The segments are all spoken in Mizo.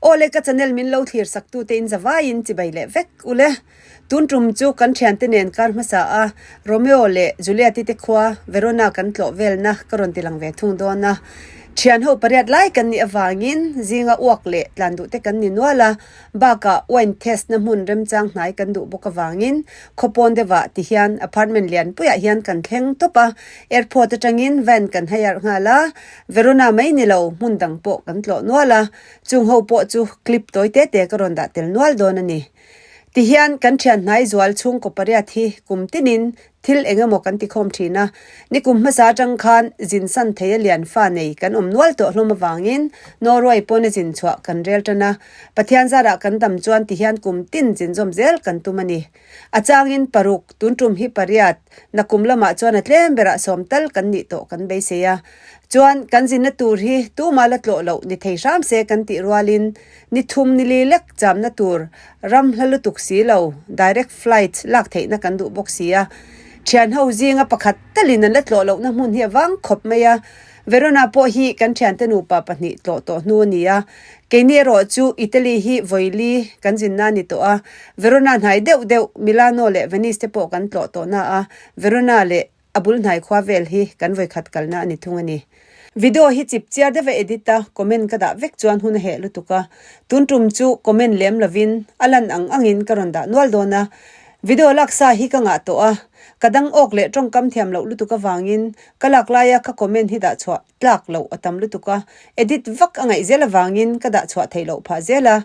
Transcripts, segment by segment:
Aw le ka channel min lo thlir sak tute in zavaiin chibai leh vek u le. Tun tum chu kan thiante nen kar hmasa a Romeo leh Juliet-i te khua Verona kan tlawh velna ka rawn ti lang ve thung dawn a. Thian ho pariat lai kan nih avangin zinga uak leh tlan duh te kan ni nual a, bakah wine test na hmun remchang hnai kan duh bawk avangin khawpawn deuhah ti hian apartment lian puiah hian kan thleng tawp a, airport atangin van kan hire nghal a, Verona mai ni lo hmun dang pawh kan tlawh nual a, chung ho pawh chu clip tawi te te ka rawn dah tel nual dawn a ni. Tihian kan thian hnai zual chhungkaw pariat hi kum tinin thil eng emaw kan tikhawm thin a, nikum hmasa atang khan zin san thei a lian fa nei kan awm nual tawh hlawm avangin Norway pawn a zin chhuah kan rel tan a, Pathian zarah kan dam chuan tihian kum tin zin zawm zel kan tum a ni. A changin paruk, tun tum hi pariat, nakum lamah chuan a tlem berah sawm tal kan nih tawh kan beisei a. Chuan kan zinna tur hi tumah la tlawh loh ni thei hram se kan tih rualin Ni thum ni li lek chamna tur ram hla lutuk si lo, direct flight lak theihna kan duh bawk si a. Thian ho zinga pakhat talin an la tlawh lohna hmun hi a vang khawp mai a. Verona pawh hi kan thiante nupa pahnih tlawh tawh hnu a ni a. Keini erawh chu Italy hi vawi li kan zinna a ni tawh a. Verona hnai deuh deuh Milano leh Venice te pawh kan tlawh tawhna a, Verona leh A bul hnai khua vel hi kan vawikhat kalna a ni thung a ni. Video hi chip chiar deuh a edit a, comment ka dah vek chuan hun a heh lutuk a. Tun tum chu comment lem lovin a lan ang angin ka rawn dah nual dawn a. Video laksa hi ka ngah tawh a, ka dang awk leh tawngkam thiam loh lutuk avangin ka lak laia ka comment hi dah chhuah tlak loh a tam lutuk a, edit vak a ngaih zel avangin ka dah chhuah theih loh phah zel a.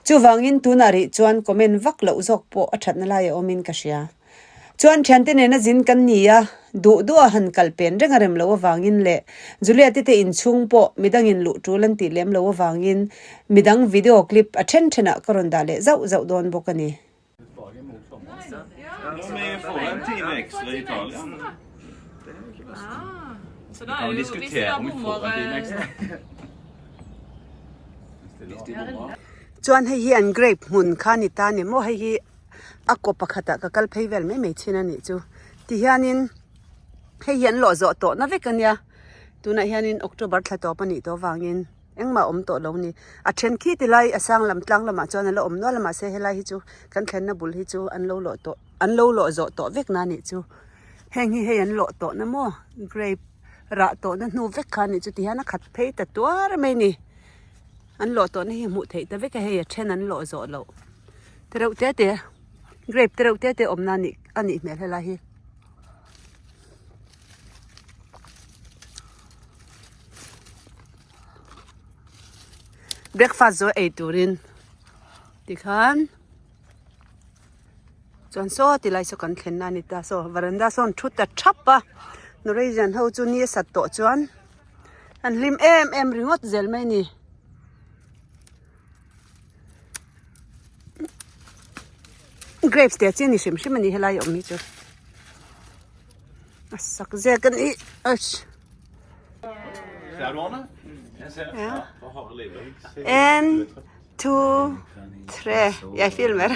Chuvangin tunah rih chuan comment vak loh zawk pawh a thatna lai a awmin ka hria. Chuan thiante nena zin kan ni a, duh duh a han kal pen reng a rem loh avangin leh Juliet-i te inchhung pawh midangin luh tul an tih lem loh avangin midang video clip a then thenah ka rawn dah leh zauh zauh dawn bawk a ni. Chuan hei hi an grape hmun kha ni ta ni maw hei hi. A kaw pakhatah ka kal phei vel mai mai thin a nih chu tihianin hei hi an lawh zawh tawh na vek a nia tunah hianin October thla tawp a nih tawh avangin engmah a awm tawh lo a ni a then khi ti lai a sang lam tlang lamah chuan a la awm nual a mahse helai hi chu kan thlenna bul hi chu an lo lawh tawh an lo lawh zawh tawh vek na a nih chu heng hi hei an lawh tawh na maw grape rah tawh na hnu vek kha a nih chu tihian a khat phei ta tuar mai a ni. An lawh tawhna hi hmuh theih ta vek a hei a then an lawh zawh loh te reuh te te grape te reuh te te awmna anih anih hmel helai hi. Breakfast zawh ei turin tikhan chuan saw tilai saw kan thlenna a ni ta saw varanda sawn thu ta thap a Norwegian ho chu ni a sat tawh chuan. An hlim em em ringawt zel mai a ni. Grapes te chi a ni hrim hrim a ni helai awm hi chu. A sak zek a ni eish. En to, tre. Jeg filmer.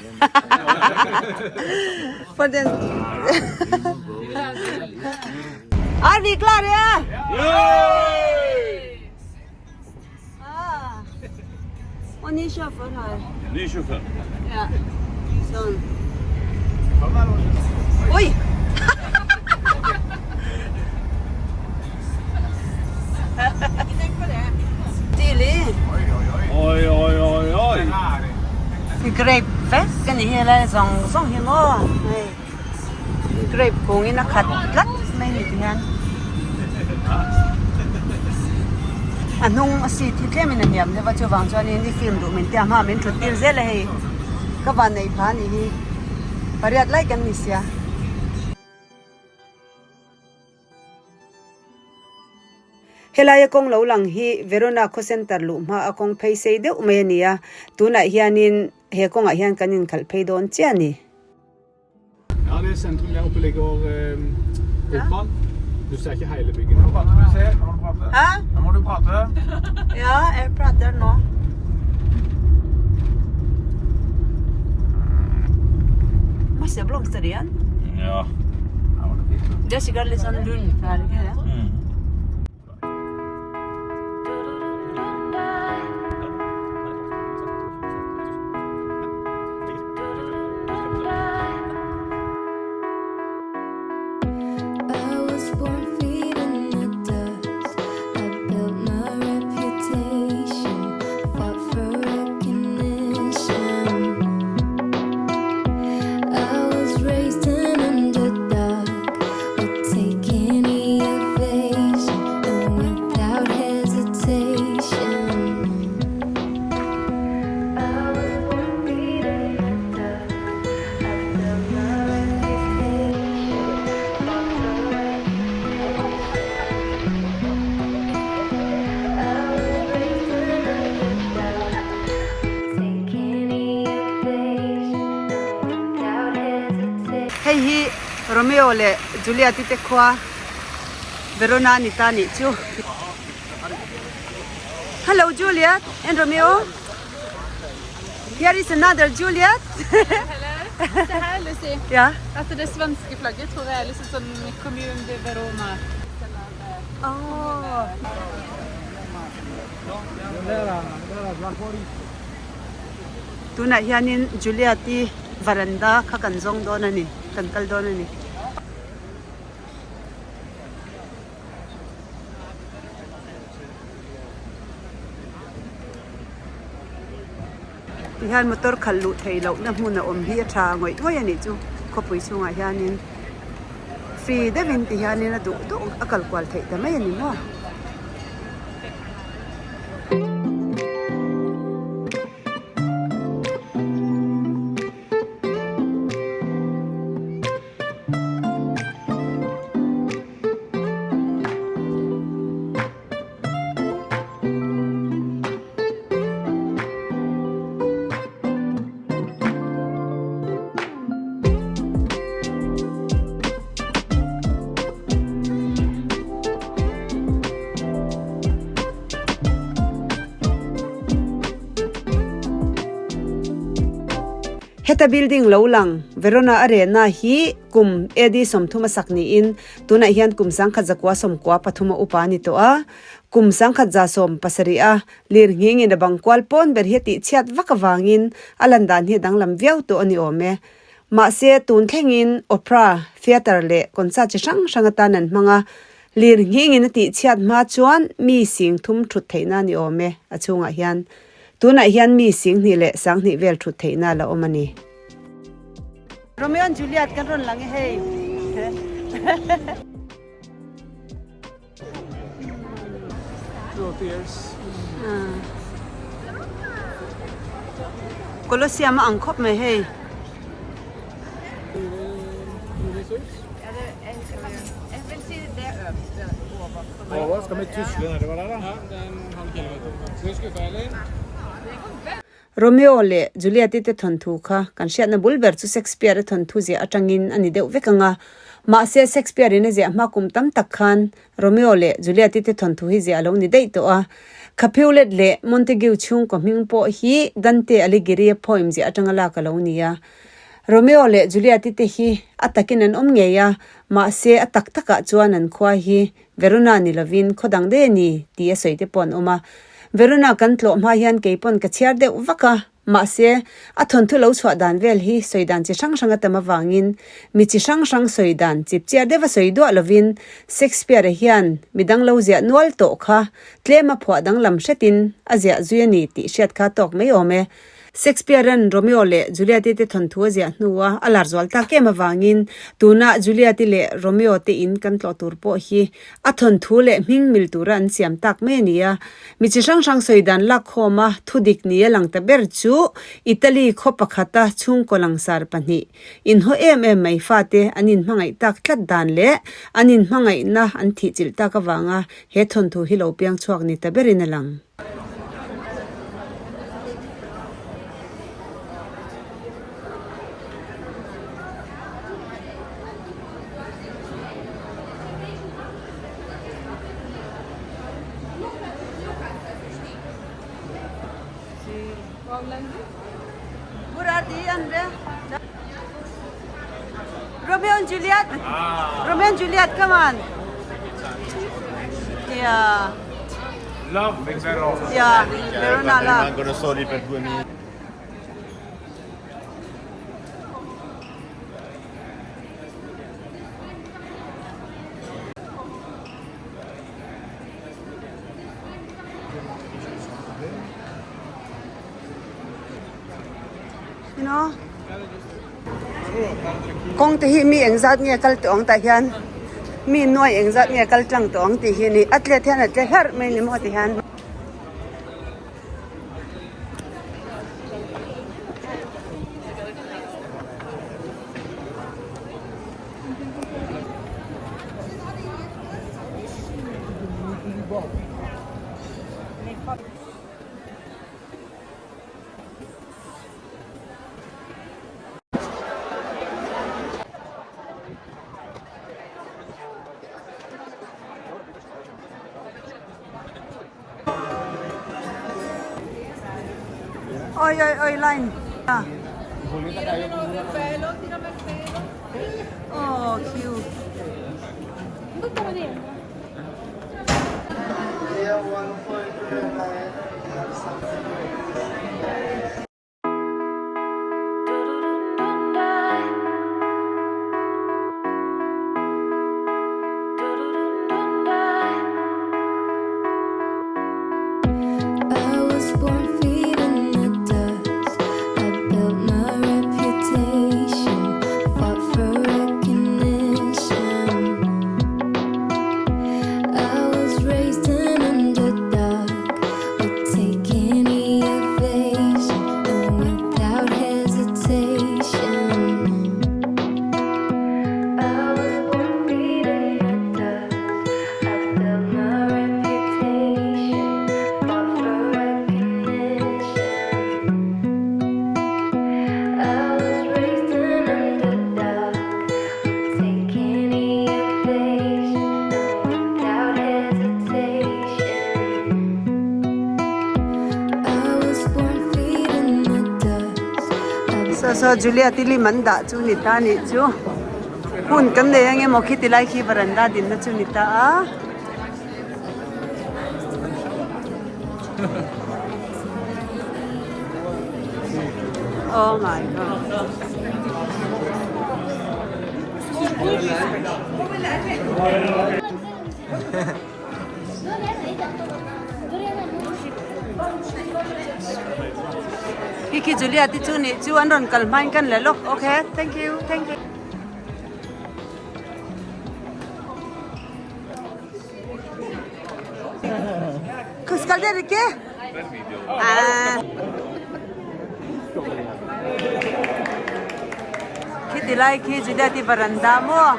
For den Er vi klare? Ah. Og ny sjåfør her. Ny sjåfør. Ja. Sånn. Oi! Stilig. Oi, oi, oi, oi. Grape vek a ni hi helai zawng zawng hi maw hei grape kung in a khat tlat mai a ni ti hian a hnung a seat hi tlem in a hniam deuh a chuvang chuanin i film duh min tia hma min thut tir zel a hei ka van neih pha a nih hi pariat lai kan ni sia. Helaia kawng lo lang hi Verona khaw center luh hma a kawng phei sei deuh mai a ni a, tunah hianin he kawngah hian kan inkhalh phei dawn chiah a ni. Ja, det er sentrum der oppe ligger operaen. Du ser ikke hele bygget. Nå må du prate, Musi. Nå må du prate. Hæ? Nå må du prate. Ja, jeg prater nå. Masse blomster igjen. Ja. Her var det fint. Det er sikkert litt sånn lund, er det ikke det? Hei hi Romeo leh Juliet-i te khua Verona a ni ta nih chu. Hello Juliet and Romeo. Here is another Juliet. Hello. Se her, Lucy. Ja. Alltså det svenska flagget tror jag är liksom som Commune de Verona. Oh. Tunah hianin Juliet-i varanda kha kan zawng dawn a ni, kan kal dawn a ni. Tihian motor khalh luh theih lohna hmun a awm hi a tha ngawih ngawih a nih chu khawpui chhungah hianin free deuhin ti hianin a duh duh a kal kual theih ta mai a ni maw. Heta building lo lang Verona Arena hi kum AD 30 a sak niin tunah hian kum sangkhat zakua sawmkua pathum a upa a ni tawh a. Kum sangkhat za 70 a lir nghingin a bang kual pawn ber hi a tihchhiat vak avangin a lan dan hi a danglam viau tawh a ni awm e. Mahse, tun thlengin opera, theatre leh concert chi hrang hrang atan an hmang a, lir nghingin a tihchhiat hma chuan mi sing thum thut theihna a ni awm e a chhungah hian. Tunah hian mi singhnih leh sanghnih vel thut theihna a la awm a ni. Romeo and Juliet kan rawn lang e hei. Colosseum a ang khawp mai hei. Romeo leh Juliet-i te thawnthu kha kan hriatna bul ber chu Shakespeare-a thawnthu ziah atangin a ni deuh vek ang a. Mahse, Shakespeare-in a ziah hma kum tam tak khan Romeo leh Juliet-i te thawnthu hi ziah a lo ni daih tawh a. Capulet leh Montague chhungkaw hming pawh hi Dante Alighieri-a poem ziah atanga lak a lo ni a. Romeo leh Juliet-i te hi a takin an awm ngei a, mahse a tak takah chuan an khua hi Verona ni lovin khaw dang daih a ni tih a sawi te pawh an awm a. Verona kan tlawh hma hian kei pawn ka chhiar deuh vak a, mahse a thawnthu lo chhuah dan vel hi sawi dan chi hrang hrang a tam avangin mi chi hrang hrang sawi dan chip chiar deuha sawi duah lovin Shakespeare-a hian midang lo ziah nual tawh kha tlem a phuah danglam hretin a ziah zui a ni tih hriat kha tawk mai awm e. Shakespeare-a'n Romeo leh Juliet-i te thawnthu a ziah hnua a lar zual tak em avangin tuna Juliet-i leh Romeo te in kan tlawh tur pawh hi a thawnthu leh hming mil tura an siam tak mai a ni a. Mi chi hrang hrang sawi dan lakkhawm a thu dik ni a lang ta ber chu Italy khaw pakhata chhungkaw langsar pahnih inhaw em em mai fate an inhmangaih tak tlat dan leh an inhmangaihna an thihchilh tak avanga he thawnthu hi lo piang chhuak ni ta berin a lang. Romeo and Juliet. Romeo and Juliet, come on. Yeah. Love in Verona. Yeah, Verona love. Rimangono soli per due minuti. You know? Kawng te hi mi engzat nge kal tawh ang tah hian mi nuai engzat nge kal tlang tawh ang tih hi a ni a tlet hian a tle hlarh mai a ni maw ti hian. Oi oi oi line a. Oh queue. Saw saw Juliet i lim an dah chu ni ta nih chu hun kan nei ang emaw khi ti lai khi varanda dinna chu ni ta a. Oh my god. Khi khi Julia te chu nih chu an rawn kal hmain kan la lawk okay thank you thank you. Skal dere ikke? Ah. Khi ti lai khi Julia te varanda maw?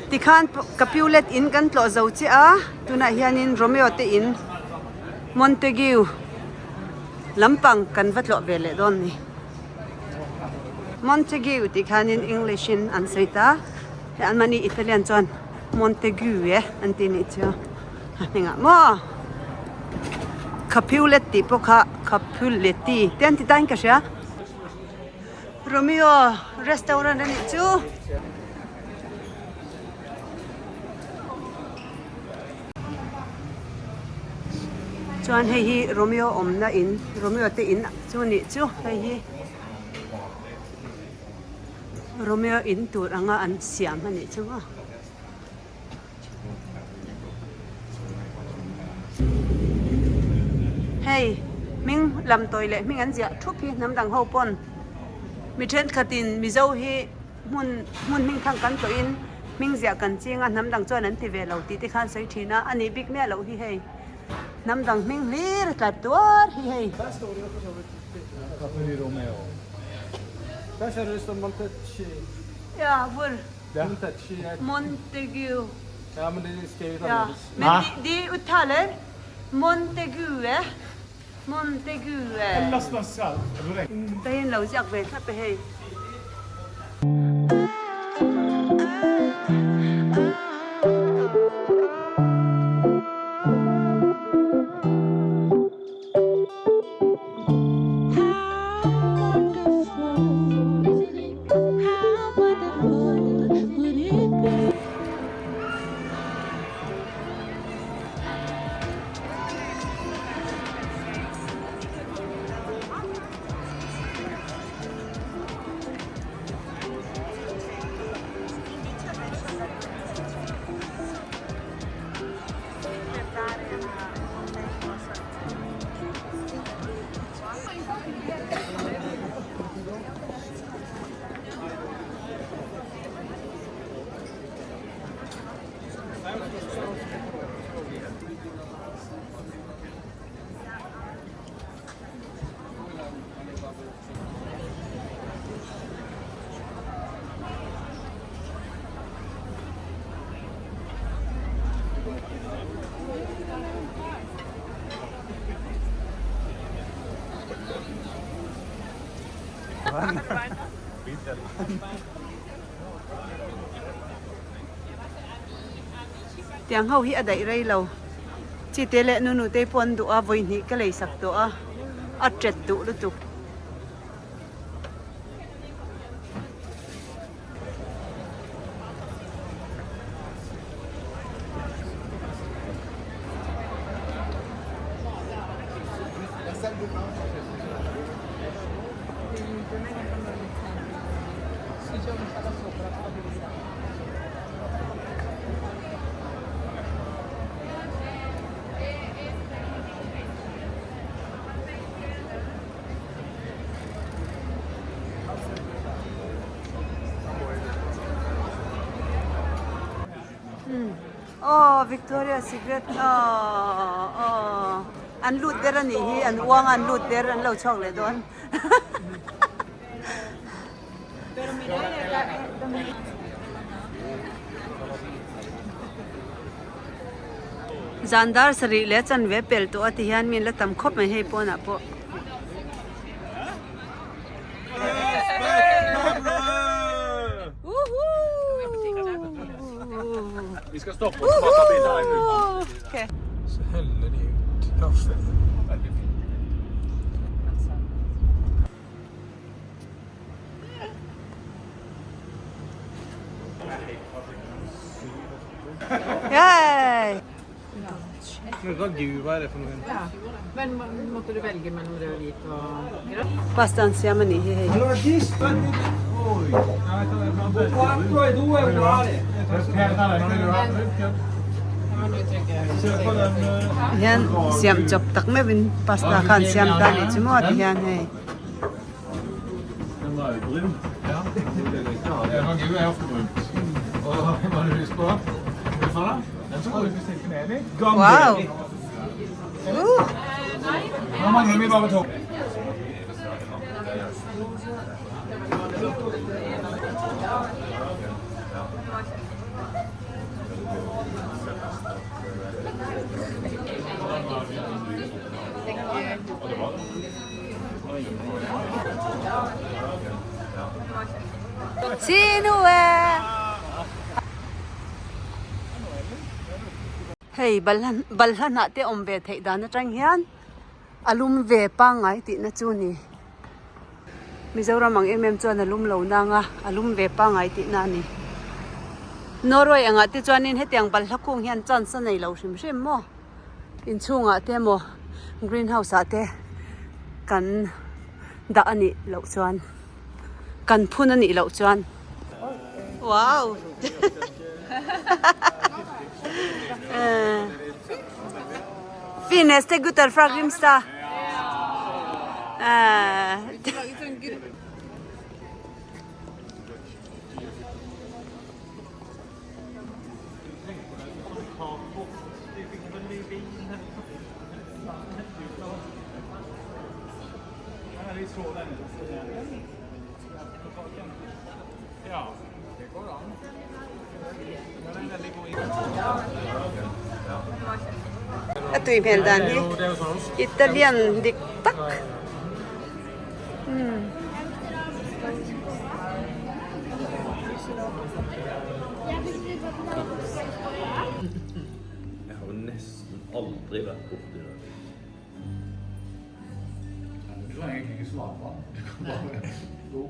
Tikhan Capulet in kan tlawh zo chiah a, tunah hianin Romeo te in Montague lampang kan va tlawh ve leh dawn a ni. Montague tih khanin English in an sawi ta, hei an mahni Italian chuan Montague an tih nih chu a hnengah maw Capulet tih pawh kha Capuleti te an ti ta in ka hria. Romeo restaurant a nih chu. Chuan hei hi Romeo awmna in Romeo te in chu nih chu hei hi Romeo in tur anga an siam a nih chu maw. Hei hming lam tawi leh hming an ziah thup hi hnam dang ho pawn mi thenkhatin Mizo hi hmun hmun hming thang kan tawhin hming ziah kan ching a hnam dang chuan an ti ve lo tih te khan sawi thin a a nih bik miah loh hi hei hnam dang hming hlir a tla tuar hi hei. Montague. Ja, men de, de uttaler Montague, Montague. Te hian lo ziak ve thlap e hei. Tiang ho hi a daih rei lo. Chite leh nunu te pawh an duh a, vawi hnih ka lei sak tawh a, a tet duh lutuk. Aw Victoria Secret aw aw an lut der a nih hi an uang a an lut der an lo chhuak leh dawn. Zan dar sarih leh chanve pel tawh a ti hian mi an la tam khawp mai hei pawnah pawh. Yay! Pasta an siam a nih hi hei. Hian siam chawp tak meuhin pasta kha an siam ta a nih chu maw ti hian hei. Ragu er ofte brukt. Og hva har du lyst på? Bufala? Den så god ut. Wow! Nå mangler vi bare to. Si noe! Hei balhla balhla hnah te awm ve theih dan atang hian a lum ve pangngai tihna chu a ni. Mizoram ang em em chuan a lum lo nang a, a lum ve pangngai tihna a ni. Norway angah te chuanin hetiang balhla kung hian chance a nei lo hrim hrim maw? Inchhungah te emaw green house ah te kan dah a nih loh chuan kan phun a nih loh chuan wow Fineste gutter fra Grimstad. A tui hmel dan hi Italian dik tak. Jeg har jo nesten aldri vært borti det. Du trenger egentlig ikke svare på den. Du kan bare gå.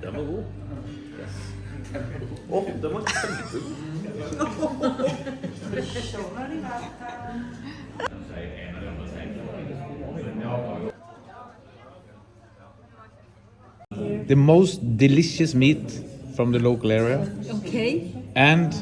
Den var god. Yes. Å, den var kjempegod. The most delicious meat from the local area. Okay. And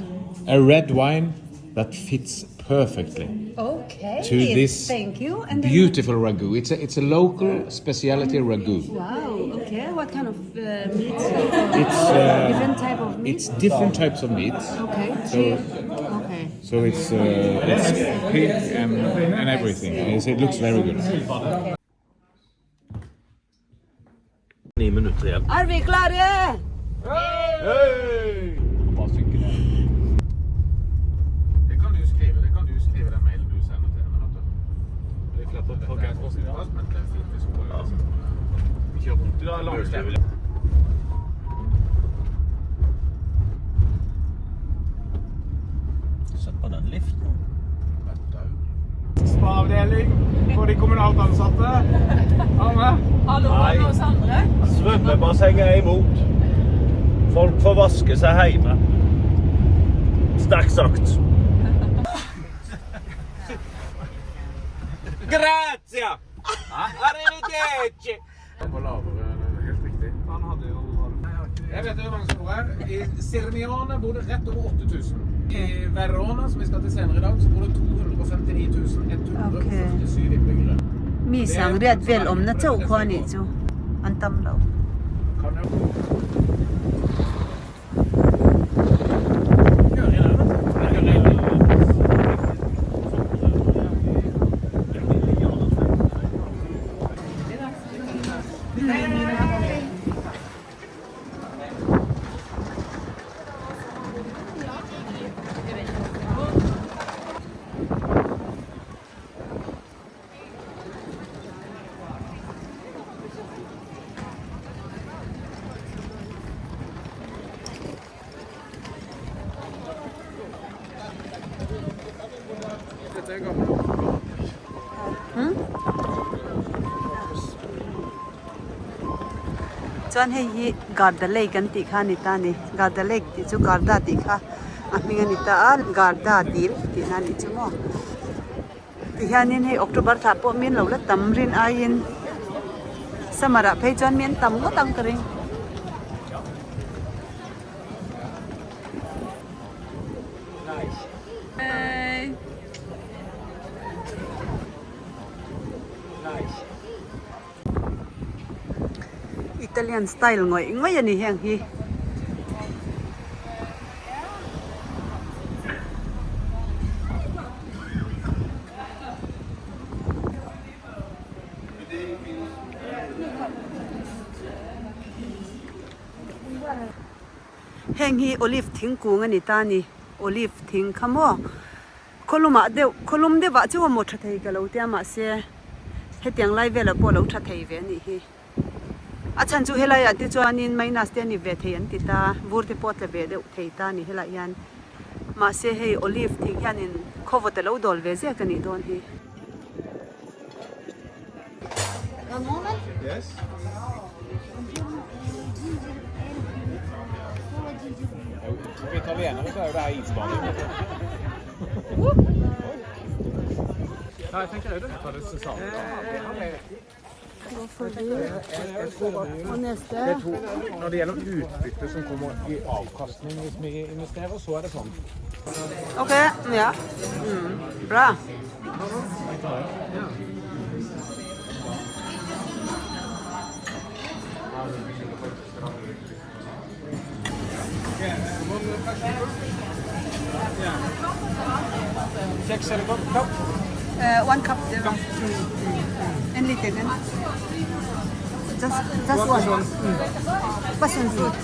a red wine that fits perfectly Okay. to this Thank you. And then, beautiful ragu. It's a, it's a local specialty ragu. wow. Okay. What kind of meat? It's uh, Different type of meat. it's different types of meat. Okay. So Okay. so it's uh, it's pig and and everything. It's, it looks very good. Ni minutter igjen. Er vi klare? Bare synke ned. Det kan du skrive. Det kan du skrive den mailen du sender til henne. vet du. Det er klart at dette er et men det er fint hvis hun liksom Vi kjører rundt i dag, langs Sett på den liften. Spaavdeling for de kommunalt ansatte. Arne? Hallo, Nei. alle oss andre. Svømmebassenget er imot. Folk får vaske seg heime. Sterkt sagt. Grazie! Arrivederci! På lavere, helt riktig. Han hadde jo Jeg vet hvor mange som bor her. I Sirmione bor det rett over 8000. I Verona, som vi skal til senere i dag, så bor det 259 147 innbyggere. Mi sang riat vel awm na chauh khua nih chu an tam lo. Kan jo Dette er gamle Chuan hei hi Garda Lake an tih kha a ni ta a ni. Garda Lake tih chu Garda tih kha a hming a ni ta a, Garda dil tihna a nih chu maw. Tihianin hei October thla pawh min lo la tam rin aiin summer ah phei chuan mi an tam ngawt ang ka ring. Italian style ngawih ngawih a ni heng hi. Heng hi olive thingkung a ni ta a ni, olive thing kha maw khawlumah deuh khawlum deuhah chu a maw tha thei ka lo tia mahse hetiang lai velah pawh a lo tha thei ve a nih hi. A chhan chu helaiah te chuanin minus te a ni ve thei an ti ta, vur te pawh a tla ve deuh thei ta a ni helaiah hian. Mahse hei olive thing hianin khawvawt a lo dawl ve ziak a nih dawn hi. Når det gjelder utbytte som kommer i avkastning hvis vi investerer, så er det sånn. Ok, ja. Bra. Kjeks eller kopp? Kopp? One cup. En liten en. Just, just one. Passion fruit.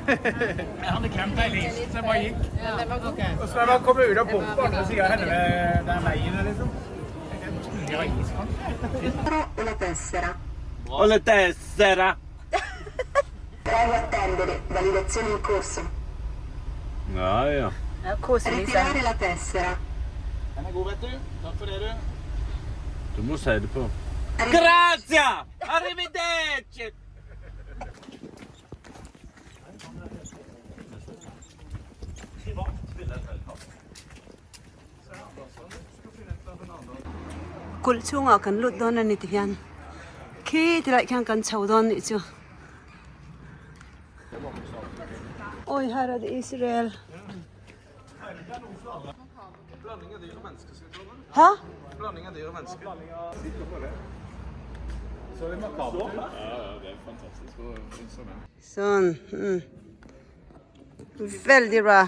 Jeg hadde glemt ei list, så jeg bare gikk. Og så jeg bare kom ut av bort på andre sida av henne ved der veien er, liksom. Jeg trodde det var is, kanskje. O la tessera. Og la tessera. Prego attendere. Validazione in corso. Ja, ja. Ja, koselig sang. Ritirare la tessera. Den er god, vet du. Takk for det, du. Du må si det på Grazie! Arrivederci! Kulh chhungah kan lut dawn a ni ti hian khi tilai khian kan chho dawn nih chu. Awi har a Israel. Hæ? Blanding av dyr og mennesker. Så litt makabert ut. Ja, ja, det er fantastisk instrument. Sånn. Veldig bra.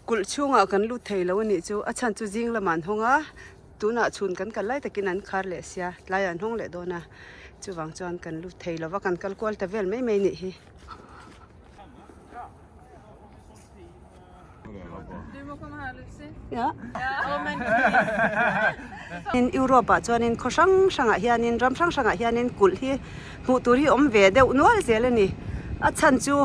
Kulh chhungah kan lut thei lo a nih chu a chhan chu zing lamah an hawng a tunah chhun kan kal lai takin an khar leh sia tlaiah an hawng leh dawn a chuvang chuan kan lut thei lo va kan kal kual ta vel mai mai a nih hi. In Europe ah chuanin khaw hrang hrangah hianin ram hrang hrangah hianin kulh hi hmuh tur hi awm ve deuh nual zel a ni. A chhan chu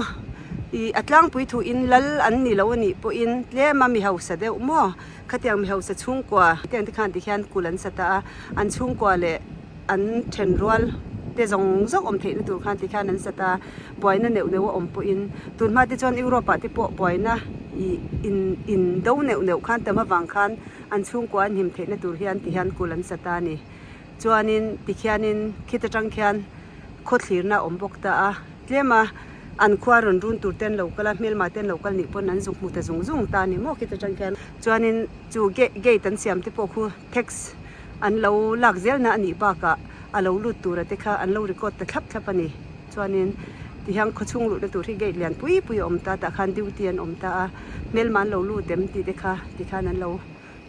ih a tlangpui thuin lal an ni lo a nih pawhin tlem a mi hausa deuh maw khatiang mi hausa chhungkua te ang te khan tikhian kulh an sa ta a an chhungkua leh an thenrual te zawng zawng awm theihna tur khan tikhian an sa ta a. Buaina neuh neuh a awm pawhin tunhma te chuan Europe ah te pawh buaina ih in in do neuh neuh khan tam avang khan an chhungkua an him theihna tur hian ti hian kul an sa ta a ni. Chuanin tikhianin khit atang khian khawthlirna a awm bawk ta a, tlema an khua rawn run tur te an lo kal a, hmelma te an lo kal nih pawn an zuk hmu ta zung zung ta a ni maw khit atang khian. Chuanin chu gate an siam te pawh khu tax an lo lak zelna a nih bakah a lo lut tura te kha an lo record ta thlap thlap a ni. Chuanin tihian khawchhung luhna tur hi gate lian pui pui a awm ta tah khan duty an awm ta a, hmelma an lo lut em tih te kha tikhan an lo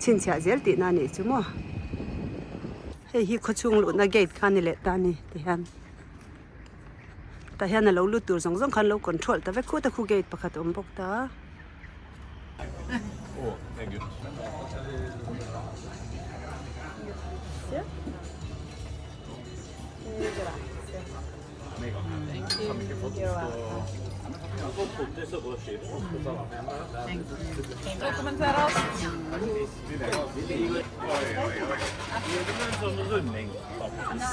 chhinchhiah zel tihna a nih chu maw. Hei hi khawchhung luhna gate kha a ni leh ta a ni tihian tah hian a lo lut tur zawng zawng kha an lo control ta vek khut a khu gate pakhat a awm bawk ta.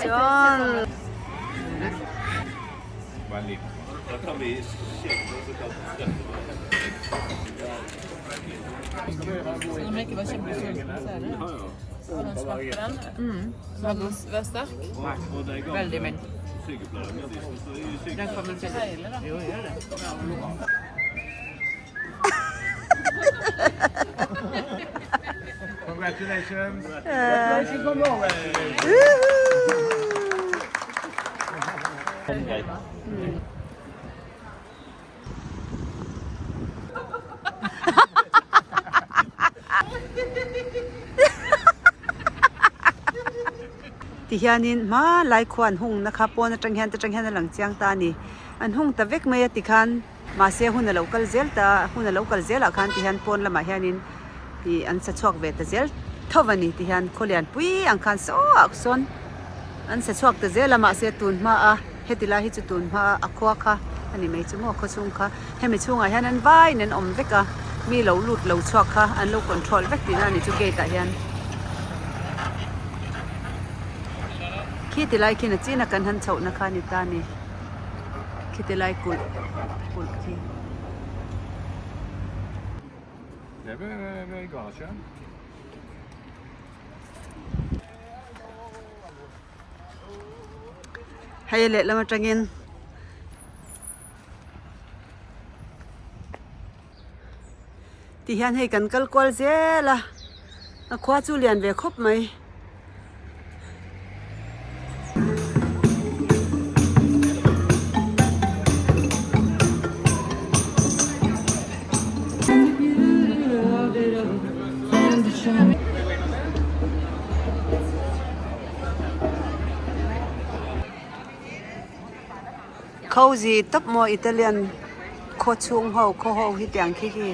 Sånn. Selv om jeg ikke var kjempesulten, så er det Den smakte den. Var god, var sterk. Veldig mild. Den kommer til Jo, gjør det. Congratulations. Ti hianin hmalai khua an hung na kha pawn atang hian te tang hian a lang chiang ta a ni. An hung ta vek mai a tikhan mahse hun a lo kal zel ta a, hun a lo kal zel ah khan ti hian pawn lamah hianin ih an sa chhuak ve ta zel tho a ni ti hian khawlian pui ang khan saw ah sawn an sa chhuak ta zel a mahse tun hma a heti lai hi chu tun hma a khua kha a ni mai chu maw khaw chhung kha hemi chhungah hian an vaiin an awm vek a mi lo lut lo chhuak kha an lo control vek tihna a ni chu gate ah hian khi ti lai khian a chin a kan han chhoh na kha a ni ta a ni khi ti lai kulh kulh khi. Det er ved garasjen. Hei lehlam atangin ti hian hei kan kal kual zel a a khua chu lian ve khawp mai. Khawzi tawp maw Italian khaw chhung ho khaw ho hi tiang khi khi.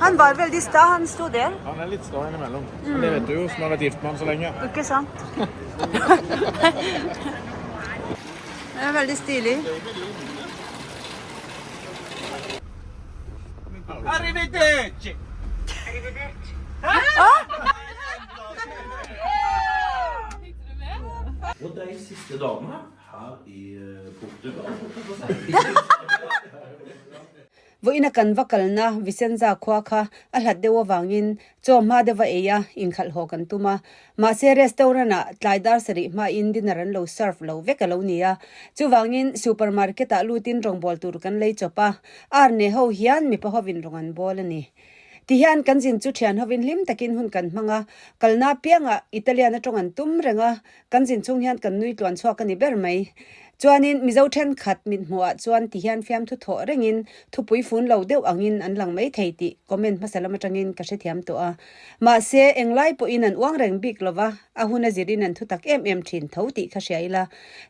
Han var veldig sta, han sto der. Han er litt sta innimellom. Men det vet du jo, som har vært gift med han så lenge. Ikke sant? Det er veldig stilig. Arrivederci! Og de siste dagene her i eh, Portugal Vawiina kan va kalna Vicenza khua kha a hlat deuh avangin chaw hma deuh a ei a, inkhalh haw kan tum a. Mahse restaurant ah tlai dar sarih hmain dinner an lo serve lo vek a lo ni a. Chuvangin supermarket ah lutin rawngbâwl tur kan lei chawp a, Arne ho hian mipa hovin rawng an bawl a ni. Tihian kan zin chu thian hovin hlim takin hun kan hmang a, kalna apiangah Italian atawng an tum reng a, kan zin chhung hian kan nui tluan chhuak a ni ber mai. Chuanin Mizo thenkhat mit hmuhah chuan tihian fiamthu thawh rengin thupui fun lo deuh angin an lang mai thei tih comment hmasa lam atangin ka hrethiam tawh a. Mahse, englai pawhin an uang reng bik lova, a hun a zirin an thu tak em em thin tho tih kha hria ila.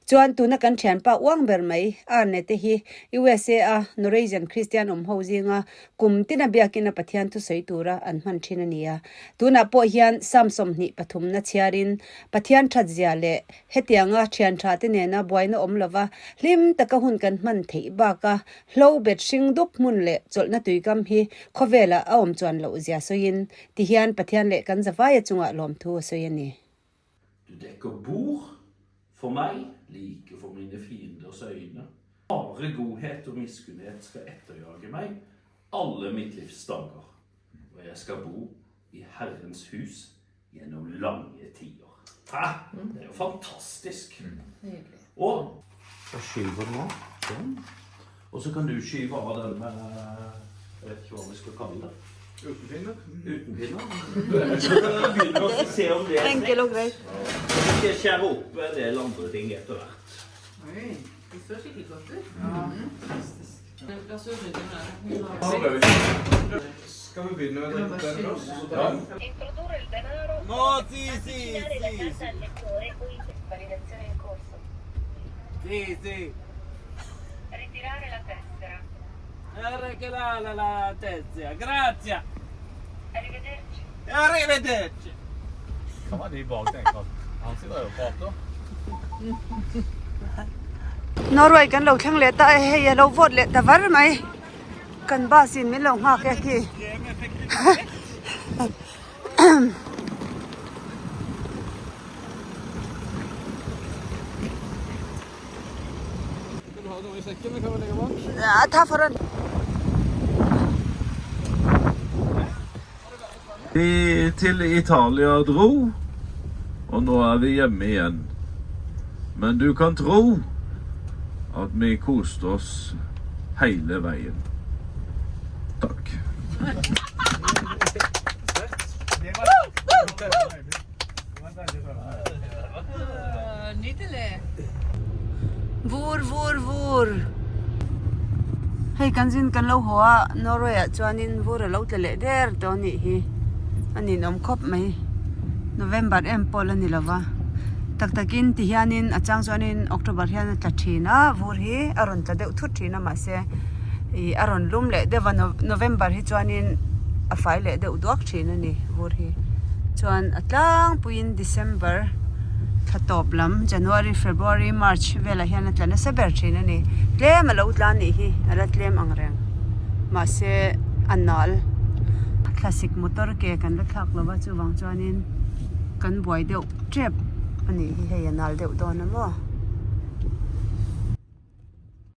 Chuan tuna kan thianpa uang ber mai, Arne te hi USA a Norwegian Christian awm ho zinga kum tina biakina Pathian thusawi tura an hman thin a ni a. Tunah pawh hian Psalm 23 na chhiarin Pathian thatzia leh hetianga thian tha te nena buaina awm. awm lova, hlim taka hun kan hman theih baka hlo bet hring dup hmun leh chawlhna tuikam hi khawvelah a awm chuan loh zia sawiin tihian Pathian leh kan zavaia chungah lawmthu a sawi a ni. Du dekker bord for meg, like for mine fienders øyne. Bare godhet og miskunnhet skal etterjage meg alle mitt livs dager, og jeg skal bo i Herrens hus gjennom lange tider. Hæ? Det er jo fantastisk! Og Jeg skyver den av. Sånn. Og så kan du skyve av den med Jeg vet ikke hva vi skal kalle det. Utenpinne? Utenpinne. Så kan vi begynne å se om det er Enkel og grei. Så skal jeg skjære opp en del andre ting etter hvert. Oi, det så skikkelig godt ut. Fantastisk. La oss rydde med det. Skal vi begynne med å drikke den først? Så tar vi Introdurre il denaro No, sì, sì, la sì. carta al lettore o in validazione in corso. Sì, sì. Ritirare la tessera. La, la tezia. Grazie. Arrivederci. Arrivederci. Kan være de bak tenker at han sitter jo og prater. Norway kan lo thleng leh ta e hei a lo vote leh ta var mai kan bus in min lo nghak e khi. A tha fawr a ni. Vi til Italia dro, og nå er vi hjemme igjen. Men du kan tro at vi koste oss heile veien. Takk. Nydelig. Vur vur vur. Hei kan zin kan lo haw a, Norway ah chuanin vur a lo tla leh der tawh a nih hi. A ninawm khawp mai. November em pawh la ni lova. Tak takin ti hianin a chang chuanin October hian a tla thin a, vur hi a rawn tla deuh thut thin a mahse ih a rawn lum leh deuh a November hi chuanin a fai leh deuh duak thin a ni vur hi. Chuan a tlangpuiin December thla tawp lam January, February, March velah hian a tla nasa ber thin a ni. Tlem a lo tla a nih hi a la tlem ang reng mahse a nal thlasik motor ke kan la thlak lo va chuvang chuanin kan buai deuh tep a nih hi hei a nal deuh dawn a maw.